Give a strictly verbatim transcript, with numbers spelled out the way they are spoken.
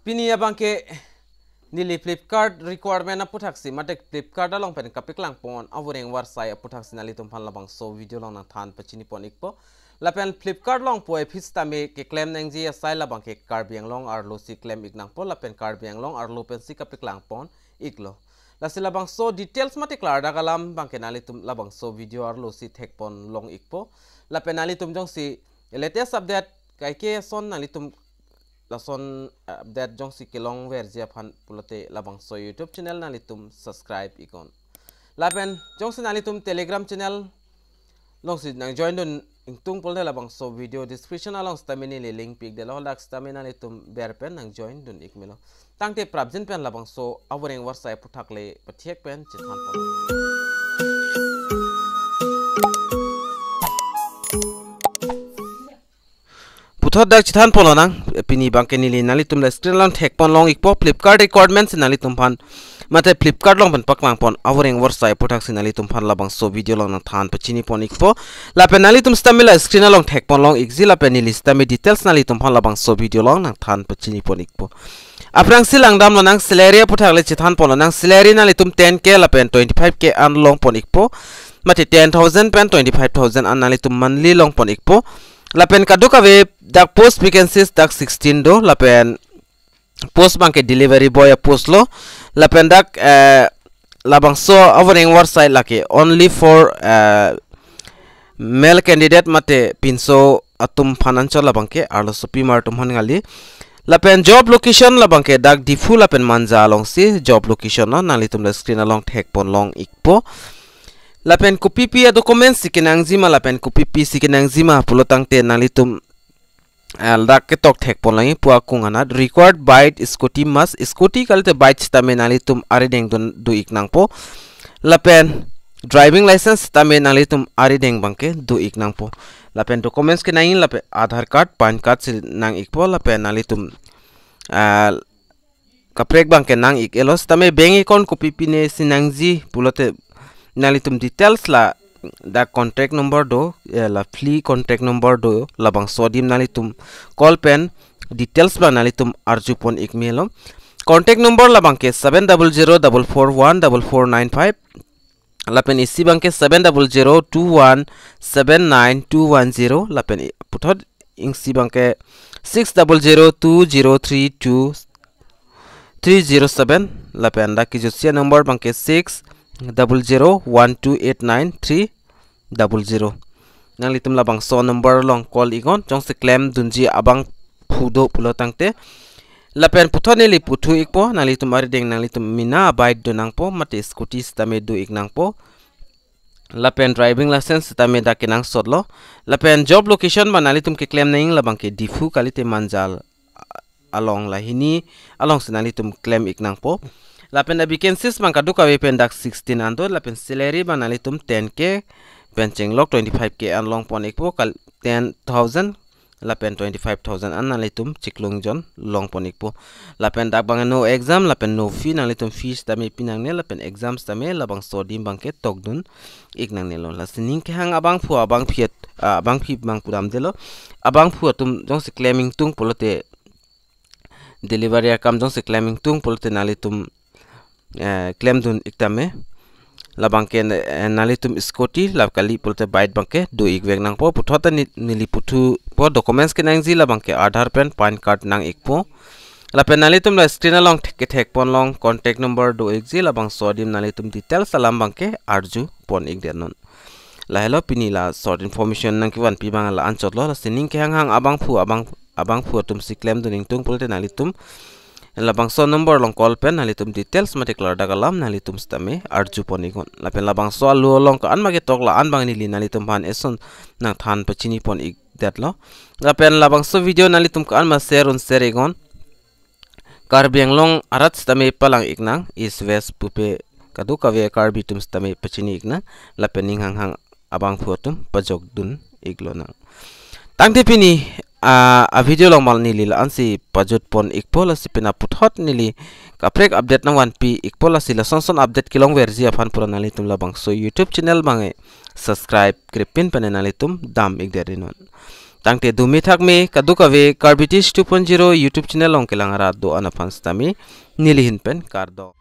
Pini abangke neli Flipkart requirement aputhaksi mate Flipkart along pen kapeklang pon avoreng varsai aputhaksi nanglitum aphan labangso video along nangthan pachini pon ikpo. Lapen Flipkart along pu aphi sitame keklem nangji asai labangke Karbi Anglong arlo si klem ik nangpo lapen Karbi Anglong arlo pensi kapeklang pon iklo. Lasi labangso details mate klardak alam abangke nanglitum labangso video arlo si thek pon long ikpo. Lapen nanglitum jongsi latest update kaike ason nanglitum lason update jongsi kelong verji aphan pulote labangso YouTube channel nanglitum subscribe iknon. Lapen jongsi nanglitum Telegram channel alongsi nang join dun ingtung pulote labangso video description along sitame neli link pi ikdetlo, dak sitame nanglitum ber pen nang join dun ik melo. Tangte prapjin pen labangso avoreng varsai aputhak le pathiek pen chethan pon. Puthot dak chethan pon lonang, pini abangke neli nanglitum la screen along thek pon long ikpo, Flipkart requirement si nanglitum aphan mate Flipkart along pen paklang pon avoreng varsai aputhaksi nanglitum aphan labangso video along nangthan pachini pon ikpo. Lapen nanglitum sitame la screen along thek pon long ikji lapen neli sitame details nanglitum aphan labangso video along nangthan pachini pon ikpo. Aphrangsi langdam lonang, salary aputhak le chethan pon lonang, salary nanglitum ten K lapen twenty-five K an long pon ikpo. Mate ten thousand pen twenty-five thousand an nanglitum monthly long pon ikpo. Lapen kadokave dak post vacancies dak sixteen do, lapen post abangke delivery boy apost lo. Lapen dak, eh, labangso avoreng varsai lake only for, eh, male candidate mate pinso atum aphan anchot labangke arlosopimar atum aphan kali. Lapen job location labangke dak Diphu lapen Manja alongsi job location lo, nanglitum la screen along thek pon long ikpo. Lapen kopipi adocuments si kenangji ma lapen kopipi si kenangji ma pulo tangte nanglitum, eh, dak ketok thek pon lagi pu akung anat required bike, scooty must, scooty kalite bike sitame nanglitum arideng dun do ik nangpo. Lapen driving license sitame nanglitum arideng abangke do ik nangpo. Lapen documents kenangji lapen Aadhaar card, PAN card si nang ikpo lapen nanglitum, ah, kaprek abangke nang ik-etlo sitame bank account kopipi ne si nangji pulote nanglitum details la dak contact number do, eh, la fli contact number do, labangso adim nanglitum call pen details abang nanglitum arju pon ik melo. Contact number labangke seven double zero double four one double four nine five. Lapen isi abangke seven double zero two one seven nine two one zero. Lapen i-, puthot isi abangke six double zero two zero three two three zero seven. Lapen dak kejutsi anumber abangke six double zero one two eight nine three double zero. Nanglitum labangso number along call iknon, jongsi klem dunji abangphu do pulo tangte. Lapen puthot neli puthu ikpo, nanglitum arideng nanglitum mena bike do nangpo, mate scooty sitame do ik nangpo. Lapen driving license sitame dak kenangsot lo. Lapen job location abang nanglitum keklem nangji labangke Diphu kalite Manja along, la hini alongsi nanglitum klem ik nangpo. Lapen vacancies abang kadokave pen dak sixteen an do, lapen salary abang nanglitum ten K pen chenglok twenty-five K an long pon ikpo, kal ten thousand lapen twenty-five thousand an nanglitum chiklung jon long pon ikpo. Lapen dak abang no exam lapen no fee, nanglitum fee sitame pi nangne lapen exam sitame labangso adim abangke tokdun ik nangnelo. Lasi ning kehang abangphu abangphi at-, ah, abangphi abang pudamdelo. Abangphu atum jongsi klem ingtung pulote delivery akam jongsi klem ingtung pulote nanglitum, eh, klemdun ik tame. Labangke, eh, nanglitum scooty la kali pulote bike abangke do ik vek nangpo. Puthot ta ni-, neli puthupo, documents kenangji labangke Aadhaar pen PAN card nang ikpo. Lapen nanglitum la screen along thek, kethek pon long contact number do ikji, labangso adim nanglitum details alam abangke arju pon ikdet non. Lahelo pini la short information nangkevanpi abang la anchot lo, lasi ning kehang hang abangphu abang, abangphu atumsi klemdun ingtung pulote nanglitum labangso number along call pen nanglitum details mate klardak alam nanglitum sitame arju pon iknon. Lapen labangso alo along ko-an ma ketok, la-an abang neli nanglitum aphan eson nangthan pachini pon ikdetlo. Lapen labangso video nanglitum ko-an ma share un share iknon. Karbi Anglong arat sitame palang ik nang, East West pupe kadokave Karbi atum sitame pachini ik nang, lapen ning hang hang abangphu atum pajokdun ik lonang. Tangte pini, ah, a video along mal neli la-ansi pajut pon ikpo, lasi pini puthot neli kaprek update nangvanpi ikpo, lasi lason son update kelong verji aphan pura nanglitum labangso YouTube channel abang subscribe krepin pen nanglitum dam ikdet ri non. Tangte dumi thakme kadokave Karbi Teach two point zero YouTube channel along kelang arat do-an aphan sitame neli ahin pen kardom.